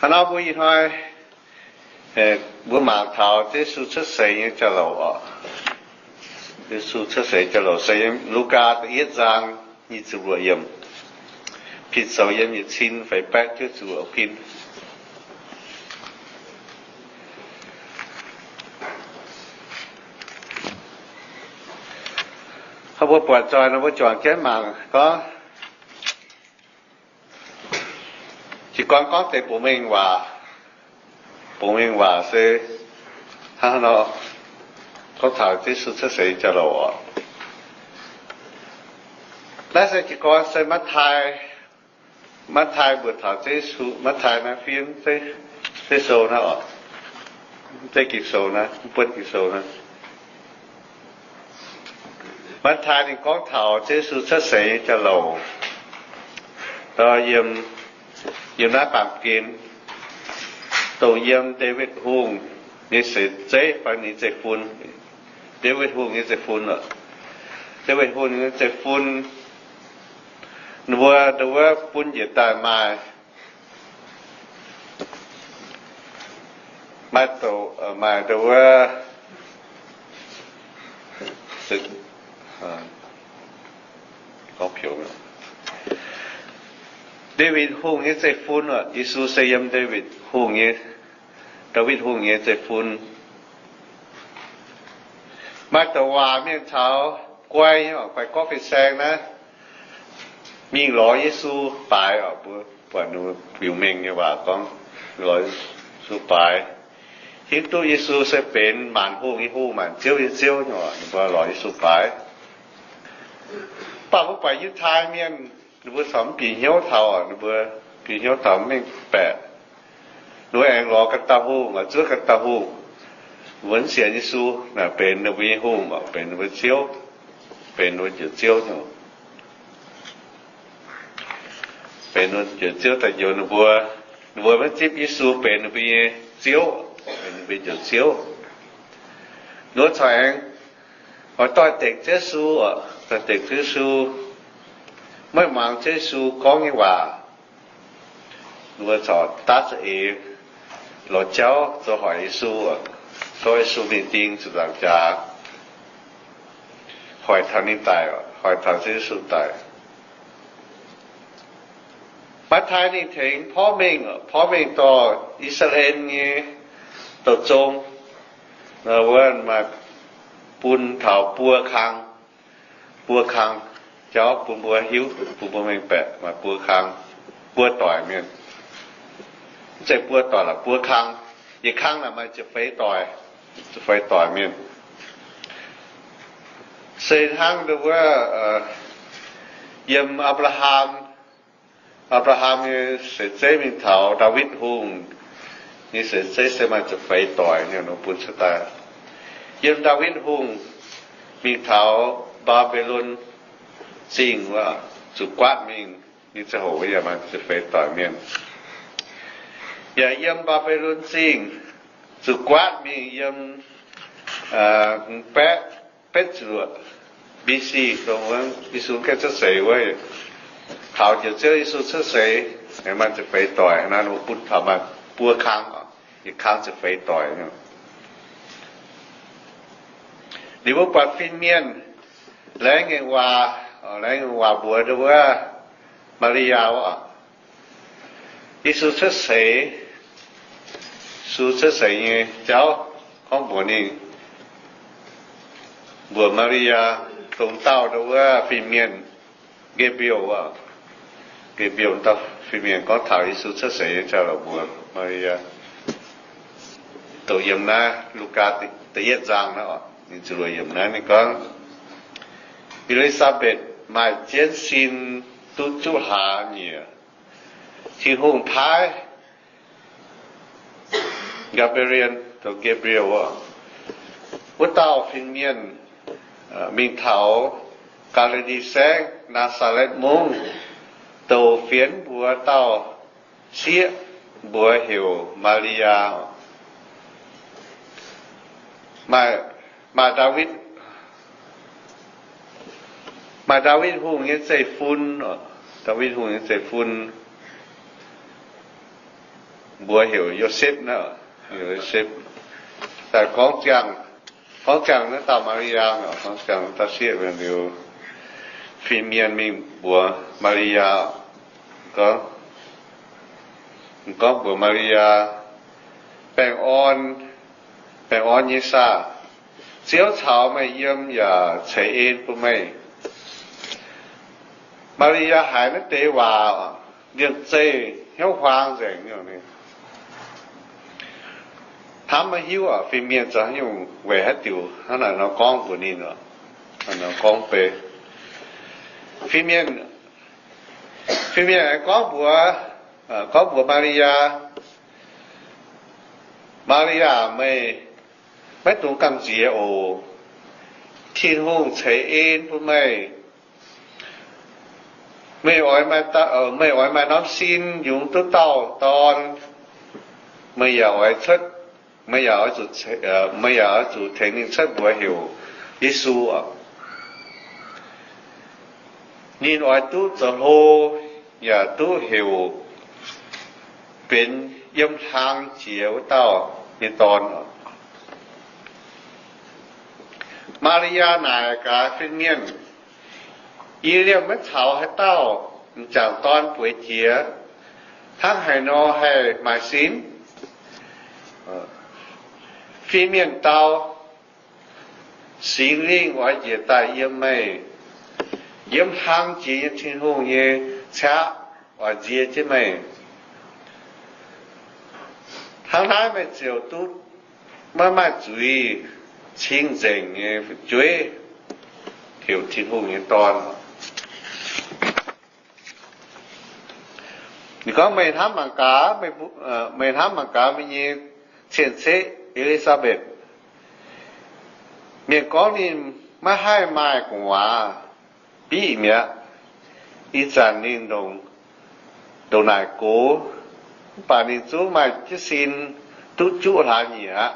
Hnangv nor mbuo ih hnoi mbuo mangc taux Yesu cuotv seix nyei jauv-louc oc. Yesu cuotv seix jauv-louc se yiem Lugaa da'yietv zaang nyic ziepc luoqc yiemc, pin sou yiem yietc cin feix baeqv juov ziepc luoqc pin. Hnangv mbuo buatc zoih nor, mbuo juangc jienv mangc gorngv, jiez gorn gorngv deix bungx mengh waac. Bungx mengh waac se hnangv nor, gorngv taux Yesu cuotv seix jauv-louc oc. Naaiv se jiez gorn se Matv^taai, Matv^taai mbuox taux Yesu, Matv^taai naaiv fiev zeiv sou naaiv oc, zeiv Ging-Sou naaiv, mv buonv Ging-Sou naaiv. Matv^taai ninh gorngv taux Yesu cuotv seix nyei jauv-louc, yiem, yiem naaiv baamh gen, dongh yiem Ndaawitv Hungh nyei seix zeiv fai ninh nyei zeiv-fun. Ndaawitv Hungh nyei zeiv-fun oc. Ndaawitv Hungh nyei zeiv-fun, ninh mbuo, ninh mbuo bun njiec daaih maaih, maaih douc, maaih ndau wuov, Ndaawitv Hungh nyei zeiv-fun oc. Yesu se yiem Ndaawitv Hungh nyei, Ndaawitv Hungh nyei zeiv-fun. Maaih douc waac mienh caux guai nyei oc, guai gorqv fin-saeng naaiv, mingh lorz Yesu baaix oc. Mbuo buatc ninh mbuo biux mengh nyei waac gorngv, lorz Yesu baaix, hiuv duqv Yesu se benx maanc hungh nyei Hungh, maanc ziouv nyei Ziouv nyei oc. Ninh mbuo lorz Yesu baaix. Mv baac mbuo buatc Yiutai Mienh, ninh mbuo corc mv bieqc hnyouv taux oc. Ninh mbuo bieqc hnyouv taux mv mengh baeqc. Ninh mbuo aengx lorz ganh dauh hungh, zuov ganh dauh hungh. Ninh mbuo mv sienx Yesu naaic benx ninh mbuo nyei hungh oc, benx ninh mbuo ziouv, benx ninh mbuo njoux ziouv nyei, benx ninh mbuo njoux ziouv daaih njoux ninh mbuo. Ninh mbuo maiv zipv Yesu benx ninh mbuo nyei Ziouv, benx ninh mbuo njoux ziouv. Ninh mbuo corc aengx oix doix-dekc Yesu oc, doix-dekc Yesu, maiv muangx Yesu gorngv nyei waac. Ninh mbuo corc daav za'eix lorz jauv zoux hoic Yesu oc, tov Yesu mingh ding ziepc nzaangc jaax, hoic taux ninh daic, hoic taux Yesu daic. Matv^taai ninh tengx porv mengh, porv mengh dorh I^saa^laa^en nyei douh zong, wuov maaih bun taux buo kang, buo kang jauv bun mbuo hiuv, bun mbuo mengh baeqc maaih buo kang, buo doic mienh. Mv zeiz buo doic lorqc, buo kang. Yietc kang naaic maaih ziepc feix doic, ziepc feix doic mienh. Se hnangv wuov, yiem Apc^laa^ham, Apc^laa^ham nyei seix zeiv mingh taux Ndaawitv Hungh nyei seix zeiv se maaih ziepc feix doic nyei bun cuotv daaih. Yiem Ndaawitv Hungh mingh taux Mbaa^mbe^lon Zingh wuov, zuqc guaatv mingh nyei ziangh hoc yaac maaih ziepc feix doic mienh. Yaac yiem Mbaa^mbe^lon Zingh zuqc guaatv mingh yiem hmz baeqv betv ziepc luoqc B C, dongh Yesu gaengh cuotv seix wuov, taux Njoux Ziouv Yesu cuotv seix, maaih ziepc feix doic naaiv, bun taux maaih buo kang, yietc kang ziepc feix doic. Ninh mbuo buatc fin-mienh laengz ngaengc waac, laengz ngaengc waac mbuox ndau wuov Maa^li^yaa oc, Yesu cuotv seix, Yesu cuotv seix nyei jauv, gorngv mbuox ninh, mbuox Maa^li^yaa, dongh dauh ndau wuov fin-mienh Nge^mbe^li, Nge^mbe^li dauh fin-mienh gorngv taux Yesu cuotv seix nyei jauv-louc mbuox Maa^li^yaa. Dongh yiem naaiv Lugaa da'yietv nzang naaiv oc, nyic ziepc luoqc yiemc naaiv ninh gorngv, E^li^saa^mbetc maaih jienv sin duqv juqv hlaax nyieqc, Tin-Hungh paaiv Gaa^mbe^li^en, dongh Nge^mbe^li, wuov dauh fin-mienh mingh taux Gaa^li^li Saengv, Naa^saa^letv Mungv, douc fienx mbuox dauh sieqv, mbuox heuc Maa^li^yaa. Maaih, maaih Ndaawitv, maaih Ndaawitv Hungh nyei zeiv-fun, Ndaawitv Hungh nyei zeiv-fun. mbuox heuc Yosepv naaiv, Yosepv. Daaih gorngv ziangh, gorngv ziangh naaiv dauh Maa^li^yaa, gorngv ziangh naaiv dauh sieqv liuz, fin-mienh mingh mbuox Maa^li^yaa, gorngv, gorngv mbuox Maa^li^yaa, Baengh orn, baengh orn nyei saah! Ziouv caux meih yiem yaac ceix en bun meih. Maa^li^yaa haiz naaiv deix waac, liemh zeih hnyouv huaang nzengc nyei. Hnamv maiv hiuv fin-mienh zoux haaix nyungc weic haaix diuc hnangv naaic nor gorngv mbuox ninh, gorngv beiv. Fin-mienh, fin-mienh aengx gorngv mbuox, gorngv mbuox Maa^li^yaa, Maa^li^yaa, meih maiv dungx gamh nziex oc. Tin-Hungh ceix en bun meih. Meih oix, meih oix maaih norm sin yungz duqv dauh dorn. Meih yaac oix cuotv, meih yaac oix zuqc, meih yaac oix zuqc tengx ninh cuotv mbuox heuc Yesu oc. Ninh oix duqv zoux hlo, yaac duqv heuc benx yiem hlang jiex wuov dauh nyei dorn. Maa^li^yaa naaic gaax fin-mienh, Yie liemh maiv caux haaix dauh m'jangc dorn bueix jiex. Hnangv haaix nor haih maaih sin? Fin-mienh dau, Singx Lingh oix njiec daaih yiem meih. Yiem hlang jiex nyei Tin-Hungh nyei qaqv oix nzie jienv meih. Hnangv naaiv meih ziouc duqv maiv maaih zuiz cing-nzengc nyei fu'jueiv, heuc Tin-Hungh nyei dorn. Ninh gorngv, Meih hnamv mangc gaax, meih hnamv mangc gaax meih nyei cien-ceqv E^li^saa^mbetc. Mienh gorngv ninh maiv haih maaih gu'nguaaz biqv mi'aqv. Ih zanc ninh ndongc naaic gox, mv baac ninh zungv maaih jienv sin duqv juqv hlaax nyieqc aqv.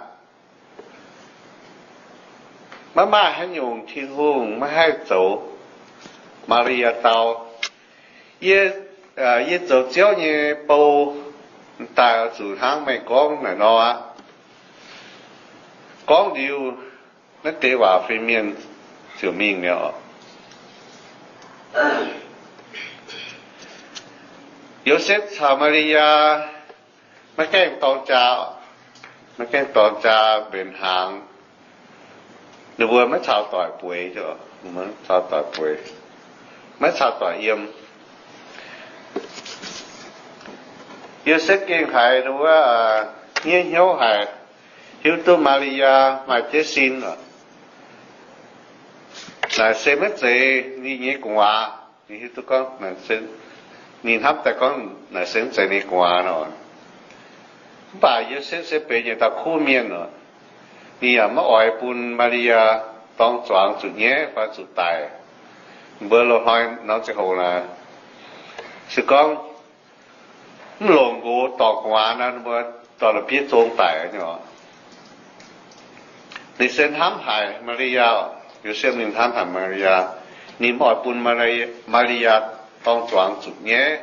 Maiv maaih haaix nyungc Tin-Hungh maiv haih zoux. Maa^li^yaa dau, Yie, yie zoux Ziouv nyei bou, daaih oix zuqc hnangv meih gorngv naaic nor aqv. Gorngv liuz, naaiv deix waac fin-mienh ziouc mingh mi'aqv. Yosepv caux Maa^li^yaa maiv gaengh dorng jaa, maiv gaengh dorng jaa mbenc hnaangx. Ninh mbuo maiv caux doic bueix, maiv caux doic bueix, maiv caux doic yiem. Yosepv gengh haiz ninh mbuo hniev hnyouv haic, hiuv duqv Maa^li^yaa maaih jienv sin, naaic se maiv zeiz ninh nyei gu'nguaaz. Ninh hiuv duqv gorngv, ninh hnamv daaih gorngv naaic se maiv zeiz ninh gu'nguaaz nor. Mv baac Yosepv se benx yietc dauh kuv mienh oc. Ninh yaac maiv oix bun Maa^li^yaa dorng zuangx zuqc nyaiv fai zuqc daic. Mbuo loz-hnoi norm ziangh hoc naaic, se gorngv mv longc nqox dorc gu'nguaaz nor, mbuo dorh la'bieiv zong daic nyei oc. Ninh se hnamv haic Maa^li^yaa, Yosepv ninh hnamv haic Maa^li^yaa. Ninh mv oix bun Maa^li^yaa dorng zuangx zuqc nyaiv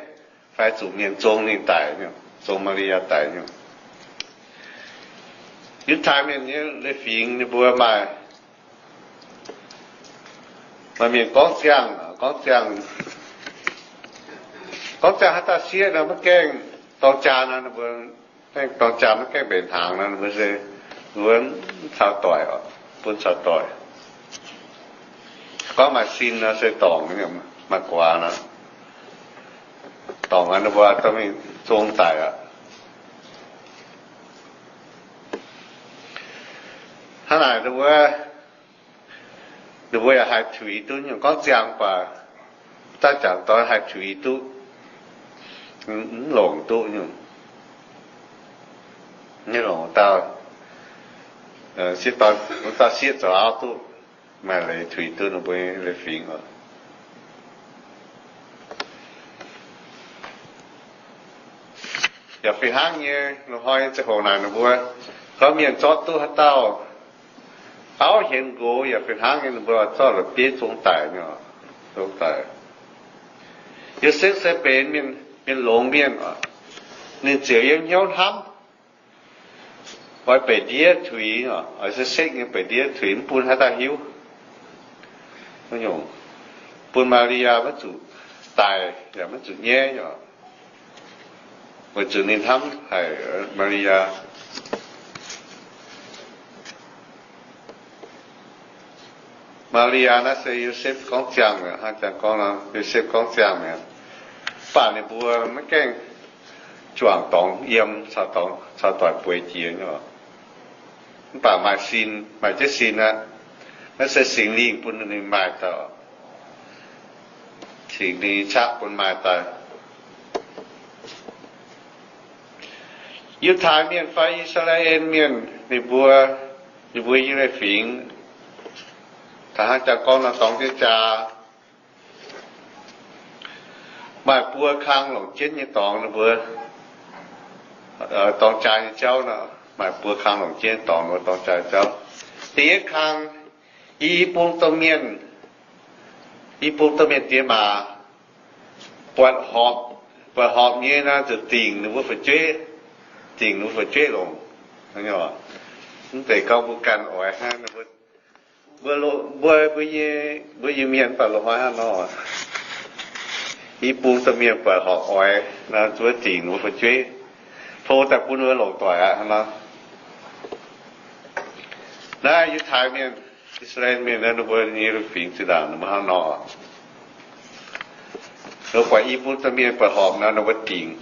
fai zuqc mienh zong ninh daic, zong Maa^li^yaa daic nyei. Yiutai Mienh nyei leiz-fingx ninh mbuo maaih, maaih mienh gorngv ziangh, gorngv ziangh, gorngv ziangh haaix dauh sieqv nor maiv gaengh dorng jaa nor, ninh mbuo gaengh dorng jaa maiv gaengh mbenc hnaangx nor, ninh mbuo se, ninh mbuo mv caux doic, bun caux doic. Gorngv maaih sin nor se dorngc, maaih guaax nor, dorngc ninh mbuo dorh mingh zong daic aqv. Hnangv naaic ninh mbuo, ninh mbuo yaac haih tuix duqv nyungc gorngv ziangh baac, dauh jangc dorn haih tuix duqv, mv longc duqv nyungc, mv longc dauh, dauh sieqv zoux auv duqv, maaih leiz tuix duqv ninh mbuo nyei leiz-fingx oc. Yaac fih hnangv nyei, loz-hnoi ziangh hoc naaic ninh mbuo gorngv mienh zorqv duqv haaix dauh auv hienx nqox yaac fih hnangv nyei, ninh mbuo zorqv la'bieiv zong daic nyei, zong daic. Yosepv se benx mienh, mienh longx mienh oc. Ninh ziouc yiem hnyouv hnamv, oix beic ndiev tuix, oix sekv-sekv nyei beic ndiev tuix, mv bun haaix dauh hiuv. Bun Maa^li^yaa maiv zuqc daic yaac maiv zuqc nyaiv, weic zuqc ninh hnamv haic Maa^li^yaa. Maa^li^yaa naaiv se Yosepv gorngv ziangh mi'aqv, hnangv jangx gorngv nor, Yosepv gorngv ziangh mi'aqv. Mv baac ninh mbuo maiv gaengh juangc dorngx yiem caux doic bueix jiex. Mv baac maaih sin, maaih jienv sin aqv. Naaiv se Singx Lingh bun ninh maaih daaih, Singx Lingh qaqv bun maaih daaih. Yiutai Mienh fai I^saa^laa^en Mienh ninh mbuo, ninh mbuo Yiutai fingx, taux hnangv jaa gorngv nor, dorngx jienv jaa, maaih buo kang longc jienv nyei dorngx, ninh mbuo dorng jaa nyei jauv nor, maaih buo kang longc jienv dorngx, ninh mbuo dorng jaa nyei jauv. Da'yietv kang, i bung domh mienh, i bung domh mienh diex maac buatc horpc, buatc horpc nyei nor, zuqc dingc ninh mbuo fu'jueiv, dingc ninh mbuo fu'jueiv longc. Mv zeiz gorngv mbuo ganh oix hnangv, mbuo, mbuo, mbuo, mbuo Iu-Mienh mv baac loz-hnoi hnangv nor, i bung domh mienh buatc horpc oix nor, zuqc dingc ninh mbuo fu'jueiv, hlo daaih bun ninh mbuo longc doic aqv nor. Naaiv Yiutai Mienh, I^saa^laa^en Mienh naaiv, ninh mbuo nyei fingx zinh ndaangc ninh mbuo hnangv nor. Ninh mbuo buatc i bung domh mienh buatc horpc nor, ninh mbuo dingc,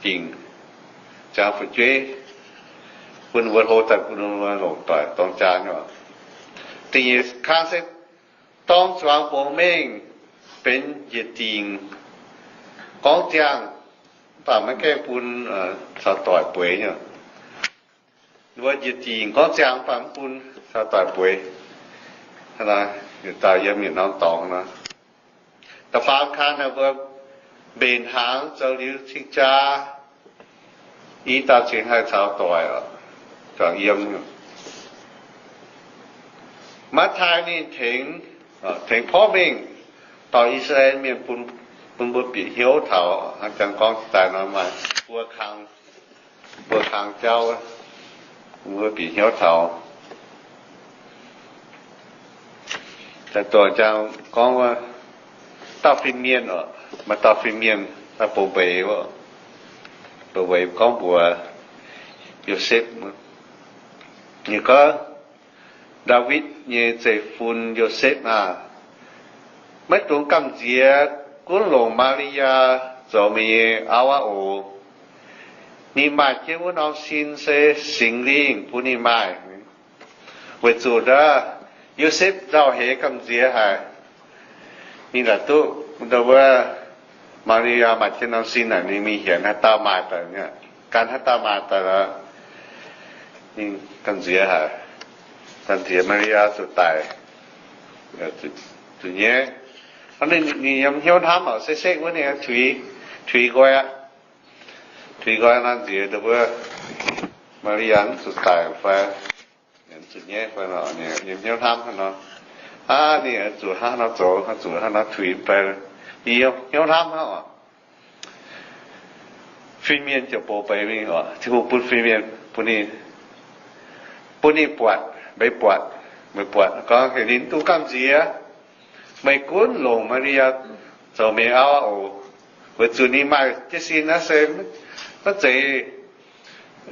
dingc, ziangx fu'jueiv, bun ninh mbuo hlo daaih bun ninh mbuo longc doic dorng jaa nyei. Da'nyeic kang se dorng zuangx mbongx mengh benx njiec dingc gorngv ziangh, mv baac maiv gaengh bun caux doic bueix nyei. Ninh mbuo njiec dingc gorngv ziangh mv baac mv bun caux doic bueix. Yietc dauh yiem yietc norm dorngx nor. Da'faam kang ninh mbuo mbenc hnaangx zoux liuz cing-jaa, i dauh cingx haih caux doic juangc yiem. Matv^taai ninh tengx, tengx porv mengh dorh I^saa^laa^en Mienh bun, bun mbuo bieqc hnyouv taux hnangv jangx gorngv daaih nor maaih buo kang, buo kang jauv, bun mbuo bieqc hnyouv taux. Daaih dorh jangx gorngv wuov dauh fin-mienh oc, maaih dauh fin-mienh daaih bouh mbeix, bouh mbeix gorngv mbuox Yosepv, ninh gorngv, Ndaawitv nyei zeiv-fun Yosepv aah! Maiv dungx gamh nziex gunv longc Maa^li^yaa zoux meih nyei auv aqv oc. Ninh maaih jienv wuov norm sin se Singx Lingh bun ninh maaih. Weic zuqc Yosepv nzauh heix gamh nziex haic. Ninh naaic duqv wuov Maa^li^yaa maaih jienv norm sin naaic, ninh mingh hienx haaix dauh maaih daaih, gan haaix dauh maaih daaih, ninh gamh nziex haic. Gamh nziex Maa^li^yaa zuqc daic, zuqc nyaiv. Ninh yiem hnyouv hnamv oc, sekv-sekv wuov ninh tuix, tuix nqoi aqv. Tuix nqoi nor nziex wuov Maa^li^yaa mv zuqc daic fai, zuqc nyaiv fai, yiem hnyouv hnamv hnangv nor. Aav, ninh zuqc hnangv nor zoux, zuqc hnangv nor tuix fai, ninh yiem hnyouv hnamv hnangv oc. Fin-mienh ziouc bouc mbeix mingh oc. Tin-Hungh bun fin-mienh, bun ninh, bun ninh buatc, mbeix buatc, mbeix buatc gorngv heuc ninh mv dungx gamh nziex. Meih gunv longc Maa^li^yaa zoux meih auv oc. Weic zuqc ninh maaih jienv sin naaiv se maiv zeiz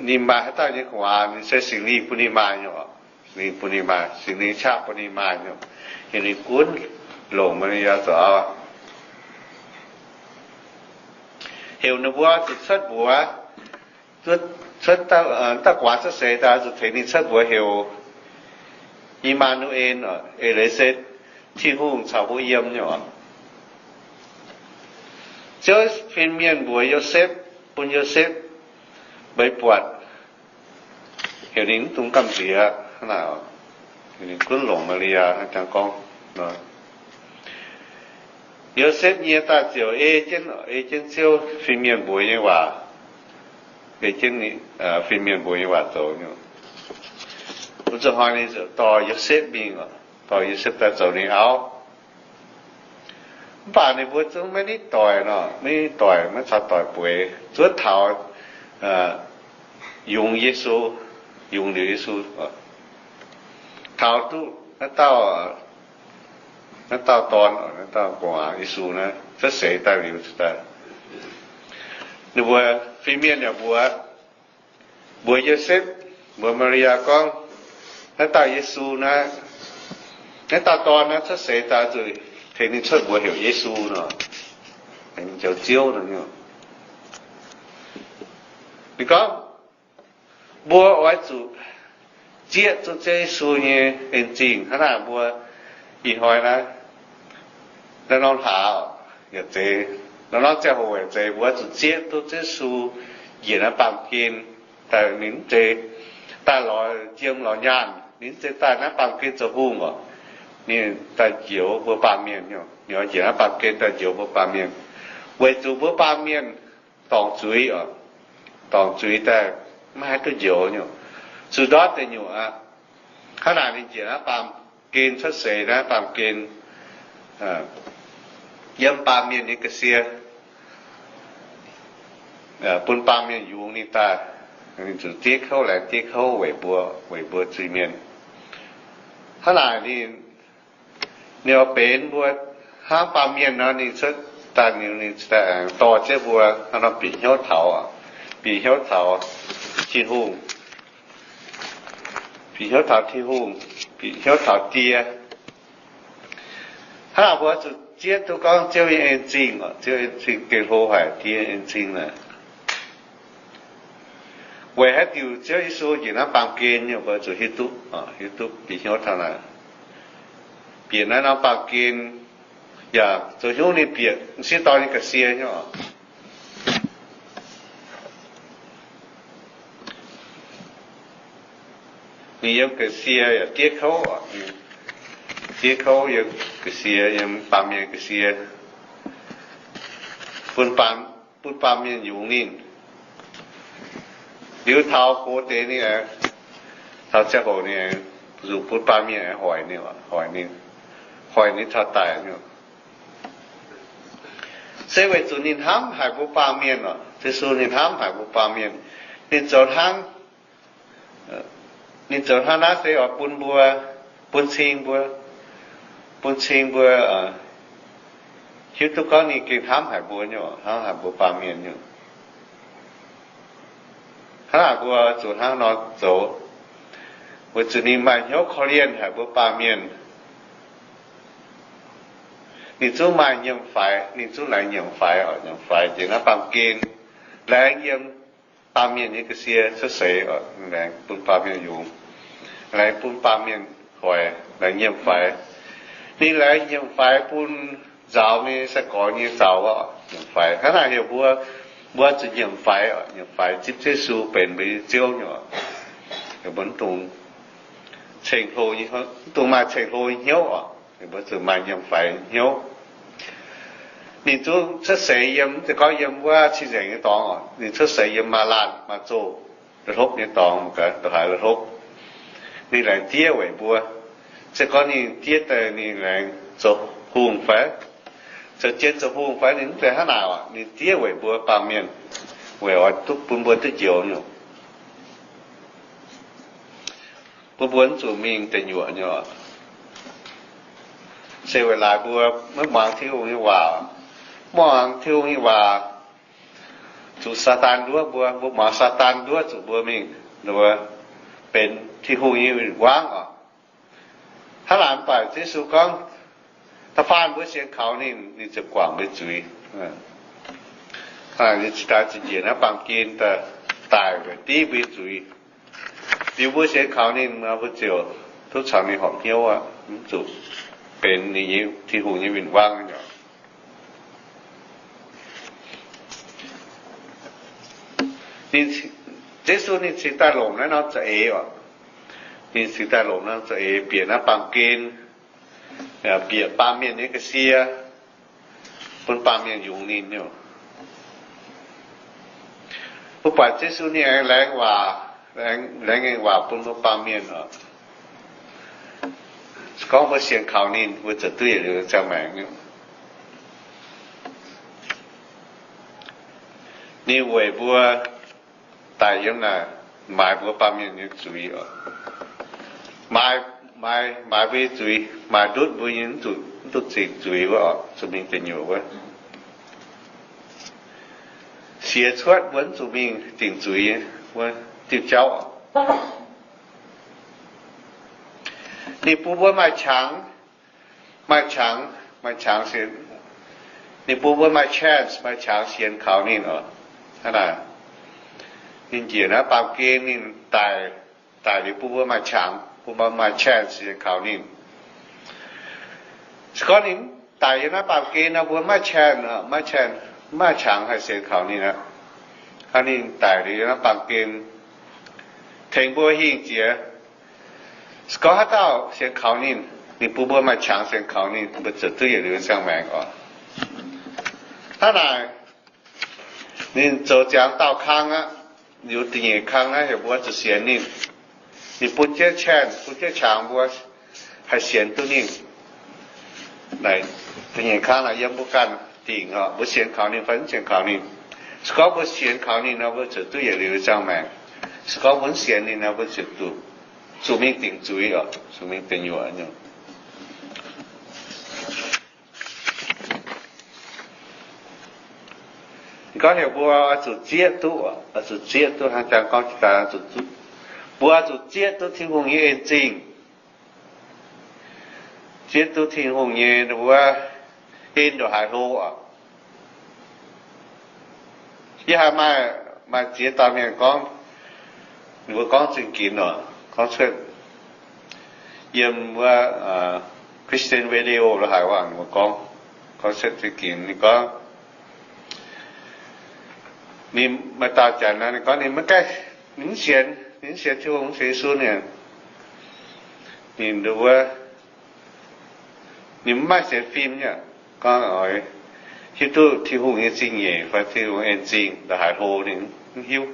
ninh maaih haaix dauh nyei gu'nguaaz, ninh se Singx Lingh bun ninh maaih nyei oc. Singx Lingh bun ninh maaih, Singx Lingh qaqv bun ninh maaih nyei. Heuc ninh gunv longc Maa^li^yaa zoux auv. Heuc ninh mbuo zuqc cuotv mbuox, cuotv, dauh guaax cuotv seix daaih zuqc tengx ninh cuotv mbuox heuc I^maa^nu^en, eix leiz se Tin-Hungh caux mbuo yiem nyei oc. Ziouv fin-mienh mbuox Yosepv, bun Yosepv mbeix buatc, heuc ninh mv dungx gamh nziex hnangv naaic, heuc ninh gunv longc Maa^li^yaa hnangv jangx gorngv. Yosepv nyie daaih ziouc ei jienv, ei jienv Ziouv fin-mienh mbuox nyei waac, ei jienv fin-mienh mbuox nyei waac zoux. Wuov zanc hnoi ninh ziouc dorh Yosepv mingh, dorh Yosepv daaih zoux ninh auv. Mv baac ninh mbuo zungv maiv nitv doic nor, maiv nitv doic, maiv caux doic bueix. Zuov taux yungz Yesu, yungz liuz Yesu. Taux duqv naaiv dauh, naaiv dauh dorn, naaiv dauh gu'nguaaz Yesu naaiv cuotv seix daaih liuz, ninh mbuo fin-mienh yaac mbuox, mbuox Yosepv, mbuox Maa^li^yaa gorngv, naaiv dauh Yesu naaiv, naaiv dauh dorn naaiv cuotv seix daaih zuqc tengx ninh cuotv mbuox heuc Yesu nor, tengx joux Ziouv nor. Ninh gorngv, mbuo oix zuqc zieqv duqv Ziouv Yesu nyei en zingh. Hnangv naaic mbuo ih hnoi naaiv, naaiv norm hlaax yaac zeiz, naaiv norm ziangh hoc yaac zeiz, mbuo zuqc zieqv duqv Ziouv Yesu njiec naaiv baamh gen daaih. Ninh mv zeiz daaih lorz jiem lorz nyaanh, ninh mv zeiz daaih naaiv baamh gen zoux hungh oc. Ninh daaih njoux mbuo baamh mienh, ninh oix njiec naaiv baamh gen daaih njoux mbuo baamh mienh, weic zuqc mbuo baamh mienh dorngc zuiz oc, dorngc zuiz daaih maiv haih duqv njoux nyei. Zuqc ndortv deic nyuoqc aqv. Hnangv naaic ninh njiec naaiv baamh gen cuotv seix, naaiv baamh gen yiem baamh mienh nyei ga'sie, bun baamh mienh yungz ninh daaih. Ninh zuqc diev kouv, laengz diev kouv weic mbuo, weic mbuo zuiz-mienh. Hnangv naaic ninh, ninh oix benx mbuo hnangv baamh mienh nor, ninh cuotv daaih, ninh, ninh dorh jienv mbuo hnangv nor bieqc hnyouv taux, bieqc hnyouv taux Tin-Hungh, bieqc hnyouv taux Tin-Hungh, bieqc hnyouv taux Die. Hnangv naaic mbuo zuqc zieqv duqv gorngv Ziouv nyei en zingh, Ziouv en zingh gengh hlo haic, Die en zingh naaic. Weic haaix diuc Ziouv Yesu njiec naaiv baamh gen nyei, mbuo zuqc hiuv duqv, hiuv duqv bieqc hnyouv taux naaic. Bieqc naaiv norm baamh gen, yaac zoux hnyouv ninh bieqc m'sieqv dorn nyei ga'sie nyei oc. Ninh yiem ga'sie yaac diev kouv, diev kouv yiem ga'sie, yiem baamh mienh ga'sie, bun baamh, bun baamh mienh yungz ninh. Liuz taux gox deix ninh aengx, taux ziangh hoc ninh aengx zuqc bun baamh mienh aengx hoic ninh, hoic ninh, hoic ninh taux daic nyei. Se weic zuqc ninh hnamv haic mbuo baamh mienh oc. Yesu ninh hnamv haic mbuo baamh mienh. Ninh zoux hnangv, ninh zoux hnangv naaiv se oix bun mbuo, bun cing mbuo, bun cing mbuo hiuv duqv gorngv ninh gengh hnamv haic mbuo nyei, hnamv haic mbuo baamh mienh nyei. Hnangv naaic mbuo zuqc hnangv nor zoux, weic zuqc ninh maaih hnyouv korv-lienh haic mbuo baamh mienh. Ninh zungv maaih nyiemc faix, ninh zungv laengz nyiemc faix oc, nyiemc faix njiec naaiv baamh gen, laengz yiem baamh mienh nyei ga'sie cuotv seix oc, laengz bun baamh mienh yungz, laengz bun baamh mienh hoic, laengz nyiemc faix. Ninh laengz nyiemc faix bun nzaaux nyei sai-gorx nyei zaux oc, nyiemc faix. Hnangv naaic heuc mbuo, mbuo zuqc nyiemc faix oc, nyiemc faix zipv Yesu benx mbuo nyei Ziouv nyei oc. Heuc mbuo mv dungx ceng-hlo, mv dungx maaih ceng-hlo nyei hnyouv oc. Heuc mbuo zuqc maaih nyiemc faix nyei hnyouv. Ninh zungv cuotv seix yiem, mv zeiz gorngv yiem wuov cing-nzengc nyei dorngx oc. Ninh cuotv seix yiem maaih laanh maaih zoh, la'hlopv nyei dorngx, mangc gaax, ndongc haaix la'hlopv. Ninh laengz diev weic mbuo. Se gorngv ninh diev daaih ninh laengz zoux hungh fai? Zoux jienv zoux hungh fai? Ninh mv zeiz hnangv naaic oc. Ninh diev weic mbuo baamh mienh, weic oix duqv bun mbuo duqv njoux nyei. Bun mbuo mv zuqc mingh deic nyuoqc nyei oc. Se weic laaix mbuo maiv muangx Tin-Hungh nyei waac. Maiv muangx Tin-Hungh nyei waac, zuqc Saadaan nduov mbuo. Mbuo muangx Saadaan nduov zuqc mbuo mingh, mbuo benx Tin-Hungh nyei win-wangv oc. Hnangv naaic mv baac Yesu gorngv, da'faanh mbuo sienx kaux ninh, ninh ziouc guangc mbuo zuiz. Ninh cingx daaih ziouc njiec naaiv baamh gen daaih, daic weic div mbuo zuiz. Liuz mbuo sienx kaux ninh, mbuo ziouc duqv caux ninh horpc hnyouv aqv, mv zuqc benx ninh nyei, Tin-Hungh nyei win-wangv nyei. Yesu ninh cingx daaih longc naaiv norm za'eix oc. Ninh cingx daaih longc norm za'eix bieqc naaiv baamh gen, bieqc baamh mienh nyei ga'sie, bun baamh mienh yungz ninh nyei. Mbuo buatc Yesu ninh aengx laengz waac, laengz, laengz waac bun mbuo baamh mienh oc. Gorngv mbuo sienx kaux ninh, mbuo ziouc duqv yietc liuz ziangh maengc nyei. Ninh weic mbuo daic yiem naaic, maaiz mbuo baamh mienh nyei zuiz oc. Maaiz, maaiz mbuo nyei zuiz, maaiz ndutv mbuo nyei, mv duqv zingc zuiz wuov oc, zuqc mingh deic nyuoqc wuov. Siex cuotv mbuo mv zuqc mingh dingc zuiz wuov diuh jauv. Ninh bun mbuo maaih qangx, maaih qangx, maaih qangx sienx. Ninh bun mbuo maaih chance, maaih qangx sienx kaux ninh oc. Hnangv naaic, ninh njiec naaiv baamh gen ninh daic, daic liuz bun mbuo maaih qangx, bun mbuo maaih chance sienx kaux ninh. Se gorngv ninh daic yiem naaiv baamh gen nor, mbuo maiv chance, maiv chance, maiv qangx haih sienx kaux ninh aqv. Hnangv ninh daic liuz yiem naaiv baamh gen, tengx mbuo hingh jiex. Se gorngv haaix dauh sienx kaux ninh, ninh bun mbuo maaih qangx sienx kaux ninh, mbuo ziouc duqv yietc liuz ziangh maengc oc. Hnangv naaic, ninh zoux ziangx dauh kang aqv, liuz da'nyeic kang naaiv heuc mbuo zuqc sienx ninh. Ninh bun jienv chance, bun jienv qangx mbuo haih sienx duqv ninh. Da'nyeic kang naaic yiem mbuo ganh dingc oc, mbuo sienx kaux ninh fai mv sienx kaux ninh. Se gorngv mbuo sienx kaux ninh nor, mbuo ziouc duqv yietc liuz ziangh maengc. Se gorngv mbuo mv sienx ninh nor, mbuo ziouc zuqc, zuqc mingh dingc zuiz oc, zuqc mingh deic nyuoqc nyei. Gorngv heuc mbuo oix zuqc zieqv duqv, oix zuqc zieqv duqv, hnangv jang gorngv jiex daaih, mbuo oix zuqc zieqv duqv Tin-Hungh nyei en zingh, zieqv duqv Tin-Hungh nyei wuov en ndongc haaix hlo oc. Yie haiz maaih, maaih ziex dauh mienh gorngv, ninh mbuo gorngv zingh ginx oc, gorngv cuotv yiem wuov Christian Radio lo haic waac, ninh mbuo gorngv, gorngv cuotv zingh ginx. Ninh gorngv, ninh maaih dauh janx naaiv, ninh gorngv ninh maiv gaengh, ninh mv sienx, ninh mv sienx Tin-Hungh, mv sienx Yesu nyei. Ninh wuov, ninh mv maaih sienx fim nyei, gorngv oix hiuv duqv Tin-Hungh nyei zingh nyeic fai Tin-Hungh en zingh ndongc haaix hlo ninh mv hiuv.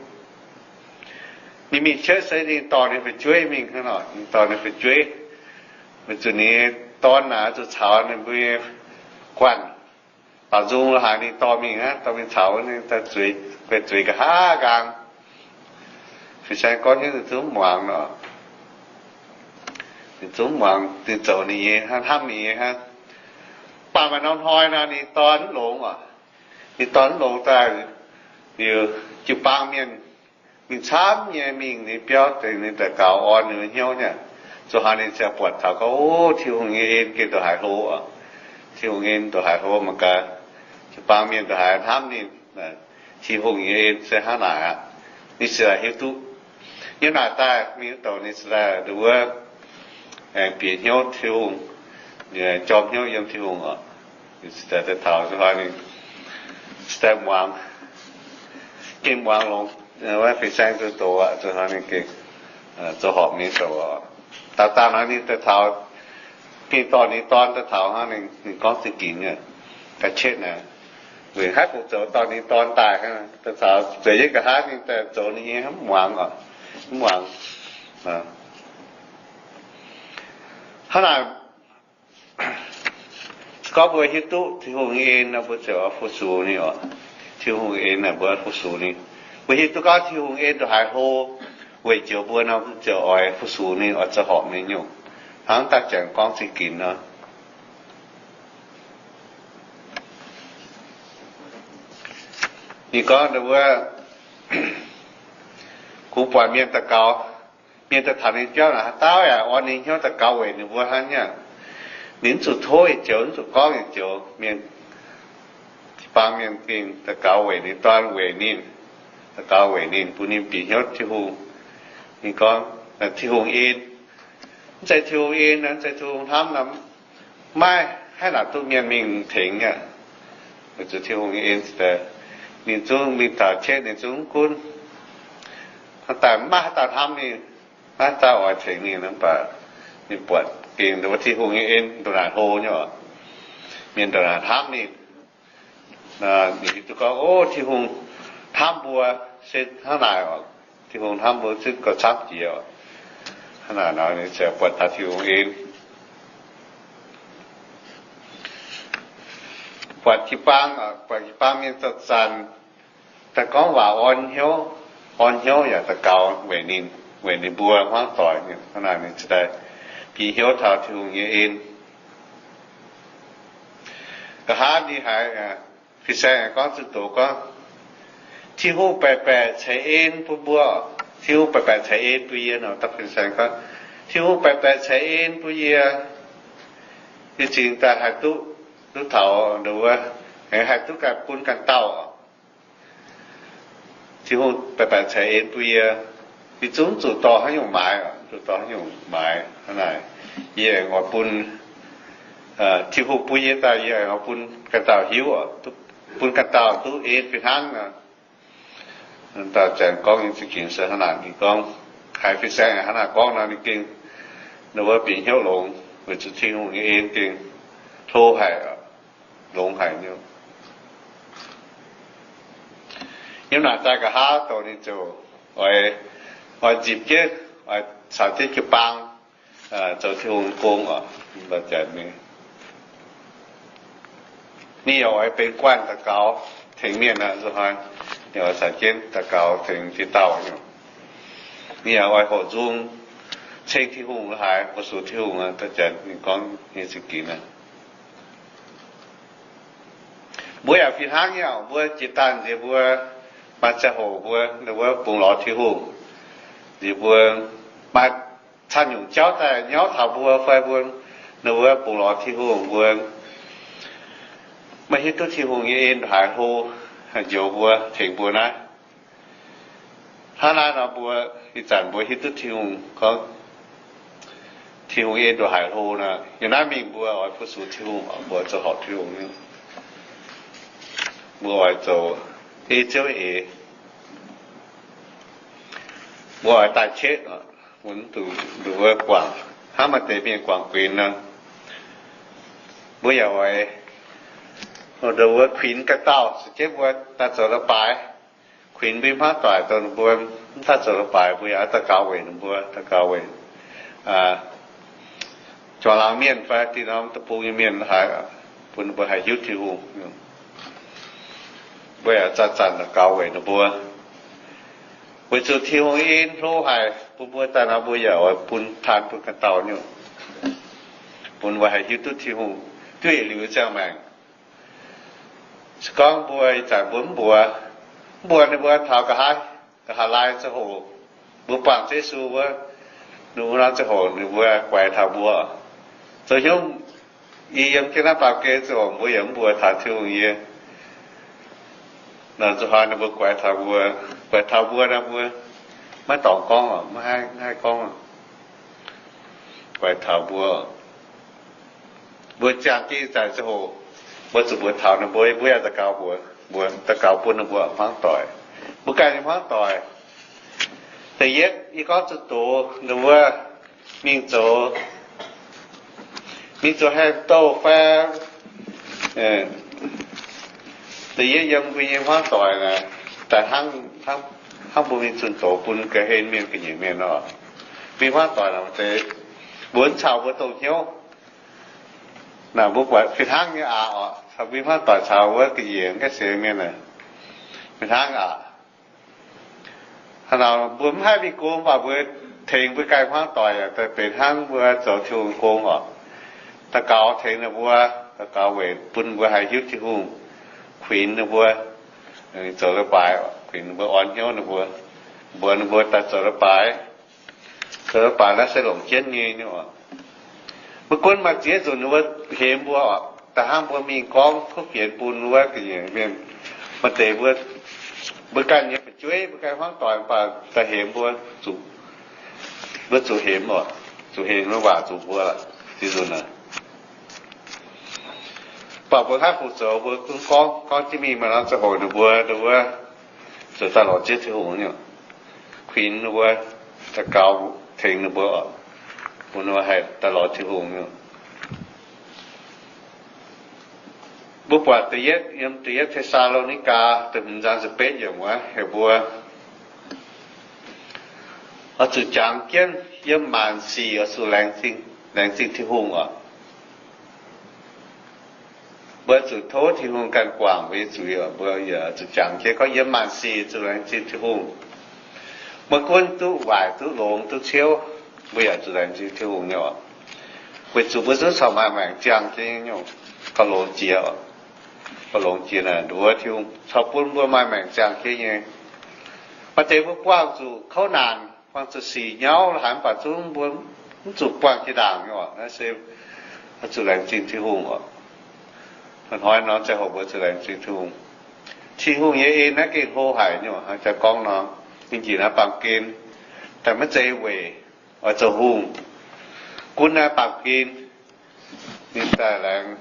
Ninh mingh church se ninh dorh ninh fu'jueiv mingh hnangv nor, ninh dorh ninh fu'jueiv. Weic zuqc ninh nyei dorn naaic zuqc caux ninh mbuo nyei guanh baaux nzung lo haaix ninh dorh mingh aqv, dorh mingh caux ninh daaih zueiz, guei zueiz nqa'haav nqaang. Fin-saeng gorngv heuc ninh zungv mv muangx nor, ninh zungv mv muangx, ninh zoux ninh nyei hnangv, hnamv ninh nyei hnangv. Mv baac maaih norm hnoi nor ninh dorn mv longx oc. Ninh dorn mv longx daaih, liuz jiu-baang mienh mingh camv nyei mingh ninh biauv deix, ninh daaih gaux orn ninh hnyouv nyei. Zoux haaix ninh ziouc buatc taux gorngv, o, Tin-Hungh nyei en gengh ndongc haaix hlo oc. Tin-Hungh en ndongc haaix hlo mangc gaax. Jiu-baang mienh ndongc haaix hnamv ninh, Tin-Hungh nyei en se hnangv naaic aqv. Ninh ziouc hiuv duqv. Yiem naaic daaih mingh douc ninh ziouc daaih wuov aengx bieqc hnyouv Tin-Hungh, jorm hnyouv yiem Tin-Hungh oc. Ninh ziouc daaih taux, zoux haaix ninh ziouc daaih muangx, gengh muangx longx, wuov fin-saeng duqv doz aqv, zoux haaix ninh gengh zoux horpc mingh douc oc. Dauh dauh naaiv ninh daaih taux, gengh dorh ninh dorn daaih taux hnangv, ninh gorngv zingh ginx nyei, ga'qetv naaic, weic haaix kungx zoux dorh ninh dorn daaih hnangv, daaih taux zueiz jienv nqa'haav ninh daaih zoux ninh nyei hnangv, mv muangx oc, mv muangx. Hnangv naaic, se gorngv mbuo hiuv duqv Tin-Hungh nyei en nor, mbuo ziouc oix fu-sux ninh oc. Tin-Hungh en naaic mbuo fu-sux ninh. Mbuo hiuv duqv gorngv Tin-Hungh en ndongc haaix hlo weic joux mbuo nor, mbuo ziouc oix fu-sux ninh, oix zoux horpc ninh nyungc, hnangv daaih janx gorngv zingh ginx nor. Ninh gorngv wuov, kungx buatc mienh daux gaux, mienh daaih taux ninh biauv naaic, haaix dauh yaac orn ninh hnyouv daux gaux weic ninh mbuo hnangv nyei. Ninh mv zuqc tov yietc joux, mv zuqc gorngv yietc joux. Mienh, jiu-baang mienh gengh daux gaux weic ninh, dorn weic ninh, daux gaux weic ninh, bun ninh bieqc hnyouv Tin-Hungh. Ninh gorngv, Tin-Hungh en, mv zeiz Tin-Hungh en, mv zeiz Tin-Hungh hnamv nor, maiv haih naaic duqv mienh mingh tengx aqv. Weic zuqc Tin-Hungh nyei en, ninh zungv mingh taux qetv ninh zungv mv gunv. Hnangv daaih maiv haaix dauh hnamv ninh, maiv haaix dauh oix tengx ninh, mv baac ninh buatc gengh Tin-Hungh nyei en ndongc naaic hlo nyei oc. Mienh ndongc naaic hnamv ninh. Ninh hiuv duqv gorngv, o, Tin-Hungh hnamv mbuo se hnangv naaic oc. Tin-Hungh hnamv mbuo zungv gauh camv jiex oc. Hnangv naaic nor ninh ziouc buatc taux Tin-Hungh en. Buatc jiu-baang, buatc jiu-baang mienh zanc-zanc daaih gorngv waac orn hnyouv. orn hnyouv yaac daux gaux weic ninh, weic ninh mbuo hmuangv doic. Hnangv naaic ninh ziouc daaih bieqc hnyouv taux Tin-Hungh nyei en. Nqa'haav ninh haiz fin-saeng gorngv zuqc doqc gorngv, Tin-Hungh baeqc baeqc ceix en bun mbuo. Tin-Hungh baeqc baeqc ceix en bun yie nor. Fin-saeng gorngv, Tin-Hungh baeqc baeqc ceix en bun yie, yie cingx daaih haih duqv, duqv taux, nduov, haih duqv ganh bun ganh dauh. Tin-Hungh baeqc baeqc ceix en bun yie, yie zungv zuqc dorh haaix nyungc maaiz, zuqc dorh haaix nyungc maaiz. Hnangv naaic, yie aengx oix bun, Tin-Hungh bun yie daaih, yie aengx oix bun ganh dauh hiuv, bun ganh dauh duqv en fih hnangv nor. Dauh janx gorngv nyei za'gengh se hnangv naaic. Ninh gorngv haiz fin-saeng hnangv naaic gorngv nor, ninh gengh, ninh wuov bieqc hnyouv longx, weic zuqc Tin-Hungh nyei en gengh hlo haic, longx haic nyei. Yiem naaic daaih nqa'haav dongh ninh ziouc oix, oix nzipc jienv, oix caux jienv jiu-baang zoux Tin-Hungh gong oc. Ninh yaac oix benx guanh daux gaux tengx mienh aqv. Nzunc hnoi ninh oix caux jienv daux gaux tengx dieh dauh nyei. Ninh yaac oix hoqc nzung ceng Tin-Hungh haiz fu-sux Tin-Hungh aqv. Dauh janx ninh gorngv nyei za'gengh aqv. Mbuo yaac fih hnangv nyei oc. Mbuo jiex daaih nziex mbuo maaih ziangh hoc mbuo, ninh mbuo bungx lorz Tin-Hungh, nziex mbuo maaih camv nyungc jauv daaih nyauv taux mbuo fai mbuo, ninh mbuo bungx lorz Tin-Hungh, mbuo maiv hiuv duqv Tin-Hungh nyei en haaix hlo njoux mbuo, tengx mbuo naaiv. Hnangv naaiv nor mbuo, ih zanc mbuo hiuv duqv Tin-Hungh gorngv, Tin-Hungh en ndongc haaix hlo nor, yiem naaiv mingh mbuo oix fu-sux Tin-Hungh, mbuo zoux horpc Tin-Hungh, mbuo oix zoux ei ziouv eix, mbuo oix daaih qetv, mbuo mv dungx guangc hnangv maaih deix mienh guangc guinx nor. Mbuo yaac oix nduov kuinx ganh dauh, se jienv mbuo daaih zoux leiz-baaix, kuinx mbuo hmuangv doic dongh ninh mbuo mv daaih zoux leiz-baaix, mbuo yaac daux gaux weic ninh mbuo, daux gaux weic juangc laangz mienh fai dieh norm deic-bung nyei mienh haic, bun ninh mbuo haih hiuv Tin-Hungh. Mbuo yaac zanc-zanc daux gaux weic ninh mbuo, weic zuqc Tin-Hungh en hlo haic bun mbuo daaih nor, mbuo yaac oix bun taan bun ganh dauh nyungc, bun mbuo haih hiuv duqv Tin-Hungh duqv yietc liuz ziangh maengc. Se gorngv mbuo ih zanc mbuo mv mbuox, mv mbuox ninh mbuo taux nqa'haav, nqa'haav laai ziangh hoc mbuo buangh Yesu wuov, ninh mbuo nor ziangh hoc ninh mbuo guaix taux mbuo. Zoux hnyouv i yiem jienv naaiv baamh gen ziangh hoc mbuo yaac mv mbuox taux Tin-Hungh yie nor, zuqc hnoi ninh mbuo guaix taux mbuo, guaix taux mbuo nor, mbuo maiv dorngc gorngv, maiv haih gorngv, guaix taux mbuo. Mbuo ziangh jienv ih zanc ziangh hoc, mbuo zuqc mbuox taux ninh mbuo, mbuo yaac daux gaux mbuox, mbuox daux gaux bun ninh mbuo hmuangv doic, mbuo ganh nyei hmuangv doic. Da'yietv yie gorngv zuqc doz ninh mbuo mingh zoux, mingh zoux haaix douh fai, da'yietv yiem mbuo nyei hmuangv doic naaic, daaih hnangv mbuo mingh zunh doz bun ga'hlen mienh ga'nyiec mienh nor. Mbuo hmuangv doic naaic deix mbuo caux mbuo dongh hnyouv naaic, mbuo buatc fih hnangv nyei aqc oc. Mbuo hmuangv doic caux wuov ga'nyiec gaengh seix mienh naaic, fih hnangv aqc. Hnangv naaic mbuo mv haih mingh go, mv baac mbuo tengx mbuo ganh hmuangv doic yaac daaih benx hnangv mbuo zoux Tin-Hungh gong oc. Daux gaux tengx ninh mbuo, daux gaux weic bun mbuo haih hiuv Tin-Hungh, kuinx ninh mbuo zoux leiz-baaix, kuinx ninh mbuo, orn hnyouv ninh mbuo, mbuox ninh mbuo daaih zoux leiz-baaix. Zoux leiz-baaix naaiv se longc jienv nyei oc. Maiv gunv maaih ziex nzunc ninh mbuo hemx mbuo oc, da'hnangv mbuo mingh gorngv kuv fienx bun wuov ga'nyiec mienh, maaih deix mbuo, mbuo ganh nyei fu'jueiv, mbuo ganh hmuangv doic, mv baac daaih hemx mbuo, mbuo zuqc hemx oc, zuqc hemx waac zuqc mbuo ziex nzunc aqv. Mv baac mbuo haih fu-sux, mbuo gunv gorngv, gorngv jienv mingh maaih norm ziangh hoc ninh mbuo, ninh mbuo zuqc daaih lorz Ziouv Tin-Hungh nyei, kuinx ninh mbuo, daux gaux tengx ninh mbuo, bun ninh mbuo haih daaih lorz Tin-Hungh nyei. Mbuo buatc da'yietv, yiem da'yietv Te^saa^lo^ni^gaa da'hmz zaang ziepc betv yiemc wuov heuc mbuo oix zuqc jangx jienv yiem maanc sic oix zuqc laengz zingh Tin-Hungh oc. Mbuo zuqc tov Tin-Hungh ganh guangc mbuo nyei zuiz oc. Mbuo yaac zuqc jangx jienv gorngv yiem maanc sic zuqc laengz zingh Tin-Hungh. Maiv gunv duqv waaic, duqv longx, duqv ciouv, mbuo yaac zuqc laengz zingh Tin-Hungh nyei oc. Weic zuqc mbuo zungv corc maaih maengc ziangh jienv nyungc, gauh longx jiex, gauh longx jiex naaic nduov Tin-Hungh corc bun mbuo maaih maengc ziangh jienv nyei. Maaih deix mbuo buangh zuqc kouv naanc, buangh zuqc sic nyauv la'haic, mv baac zungv mbuo mv zuqc buangh jiex ndaangc nyei oc. Naaiv se zuqc laengz zingh Tin-Hungh oc. Hnoi-hnoi nor ziangh hoc mbuo zuqc laengz zingh Tin-Hungh. Tin-Hungh nyei en naaiv gengh hlo haic nyei oc. Hnangv jaa gorngv nor, ninh njiec naaiv baamh gen daaih maiv zeiz weic oix zoux hungh. Gunv naaiv baamh gen ninh daaih laengz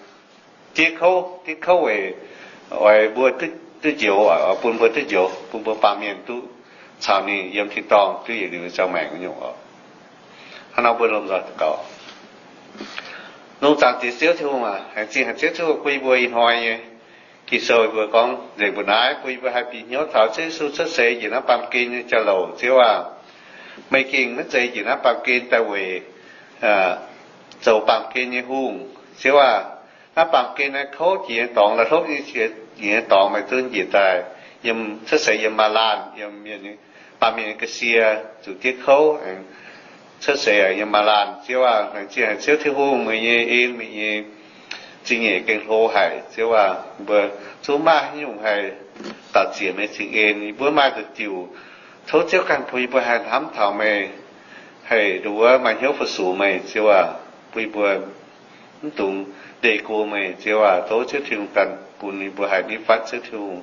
diev kouv, diev kouv weic oix mbuo duqv njoux, oix bun mbuo duqv njoux, bun mbuo baamh mienh duqv caux ninh yiem tin-dorngh duqv yietc liuz ziangh maengc nyungc oc. Hnangv nor mbuo lomh nzoih daux gaux. Longx zaangc Diex Ziouv Tin-Hungh aac, laengz zingh haic Ziouv Tin-Hungh bun yie mbuo ih hnoi nyei Ging-Sou mbuo gorngv nzengc mbuo naaiv, bun yie mbuo haih bieqc hnyouv taux Ziouv Yesu cuotv seix njiec naaiv baamh gen nyei jauv louc. Ziouv aac, meih gengh maiv zeiz njiec naaiv baamh gen daaih weic zoux baamh gen nyei hungh. Ziouv aac, naaiv baamh gen naaiv kouv jiex nyei dorngx, la'hlopv nyei jiex nyei dorngx meih zungv njiec daaih yiem cuotv seix yiem maaz-laanh, yiem mienh, baamh mienh nyei ga'sie zuqc diev kouv cuotv seix yiem maaz-laanh. Ziouv aac, laengz zingh haic Ziouv Tin-Hungh, meih nyei en, meih nyei zingh nyeic gengh hlo haic. Ziouv aac, mbuo zungv maiv haaix nyungc haih daux zieqc meih zingh en. Yie mbuo maaih nduqc diuc, tov Ziouv ganh bun yie mbuo haih hnamv taux meih, haih nduov maaih hnyouv fu-sux meih. Ziouv aac, bun yie mbuo mv dungx ndeic go meih. Ziouv aac, tov Ziouv Tin-Hungh ganh bun yie mbuo haih nitv fatv Ziouv Tin-Hungh,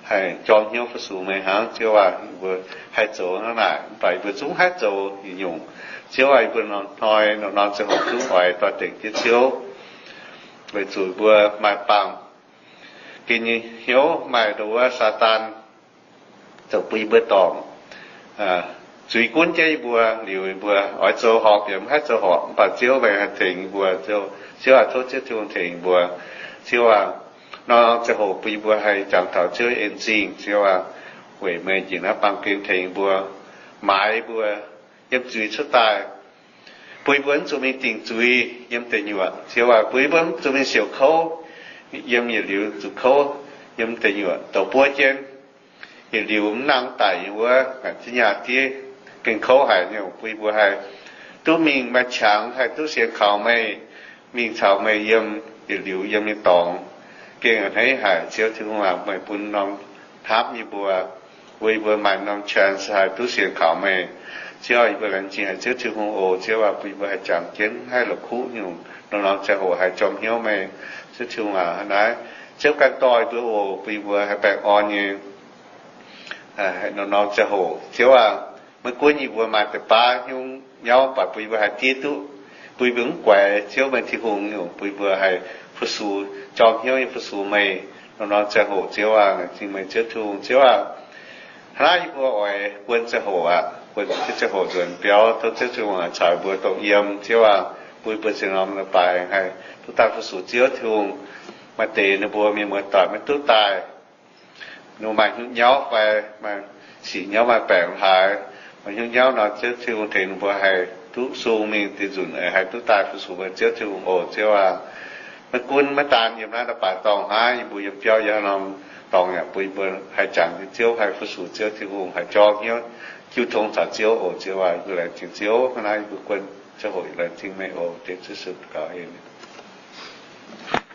haih jorm hnyouv fu-sux meih hnangv. Ziouv aac, yie mbuo haih zoux hnangv naaic, mv baac yie mbuo zungv haih zoux nyungc-nyungc. Ziouv aac, yie mbuo norm-norm ziangh hoc zungv oix doix-dekc jienv Ziouv, weic zuqc mbuo maaih baamh gen nyei hnyouv, maaih nduov Saadaan zoux bun yie mbuo dorngc, zuiz gunv jienv yie mbuo liuz, yie mbuo oix zoux horpc yaac maiv haih zoux horpc. Mv baac Ziouv meih haih tengx yie mbuo. Ziouv aac, tov Ziouv Tin-Hungh tengx yie mbuo. Ziouv aac, norm-norm ziangh hoc bun yie mbuo haih jangx taux Ziouv en zingh. Ziouv aac, weic meih njiec naaiv baamh gen tengx yie mbuo, maaiz yie mbuo yiem zuiz cuotv daaih, bun yie mbuo mv zuqc mingh dingc zuiz yiem deic nyuoqc. Ziouv aac, bun yie mbuo mv zuqc mingh siouc kouv, yiem yietc liuz zuqc kouv yiem deic nyuoqc douc buov jienv, yietc liuz mv nangc daic nyei wuov, zinh nyaah diev gengh kouv haic nyei. Bun yie mbuo haih duqv mingh maaih qangx, haih duqv sienx kaux meih, mingh caux meih yiem yietc liuz yiem nyei dorngx, gengh a'hneiv haic. Ziouv Tin-Hungh aac, meih bun norm hnamv yie mbuo, bun yie mbuo maaih norm chance haih duqv sienx kaux meih. Ziouv aac, yie mbuo laengz zingh haic Ziouv Tin-Hungh oc. Ziouv aac, bun yie mbuo haih jangx jienv, haih la'kuqv nyungc, norm-norm ziangh hoc haih jorm hnyouv meih. Ziouv Tin-Hungh aac, hnangv naaiv Ziouv ganh dorh yie mbuo oc, bun yie mbuo haih baengh orn nyei norm-norm ziangh hoc. Ziouv aac, maiv gunv yie mbuo maaih deix baav hnyouv nyauv, mv baac bun yie mbuo haih diev duqv, bun yie mbuo mv guaix Ziouv meih Tin-Hungh nyungc, bun yie mbuo haih fu-sux, jorm hnyouv nyei fu-sux meih norm-norm ziangh hoc. Ziouv aac, laengz zingh meih Ziouv Tin-Hungh. Ziouv aac, hnangv naaiv yie mbuo oix buonc ziangh hoc aqv, buonc ziangh hoc nzuonx biauv, tov Ziouv Tin-Hungh caux yie mbuo dongh yiem. Ziouv aac, bun yie mbuo ziex norm leiz-baaix haih duqv daaih fu-sux Ziouv Tin-Hungh. Maaih deix ninh mbuo mienh muoz-doic maiv duqv daaih, ninh maaih hnyouv nyauv fai maaih sic nyauv, maaih baengc haaix, maaih hnyouv nyauv nor, Ziouv Tin-Hungh tengx ninh mbuo haih duqv sung mingh deix nzunc, haih duqv daaih fu-sux meih Ziouv Tin-Hungh oc. Ziouv aac, maiv gunv maiv daan yiem naaiv leiz-baaix dorngh hnangv, yie mbuo yiem biauv yiem haaix norm dorngx yaac bun yie mbuo haih jangx jienv Ziouv, haih fu-sux Ziouv Tin-Hungh, haih jorm hnyouv jiu tong caux Ziouv oc. Ziouv aac, yie mbuo laengz zingh Ziouv. Hnangv naaiv yie mbuo buonc ziangh hoc laengz zingh meih oc. Dengv Ziouv Yesu gaux en.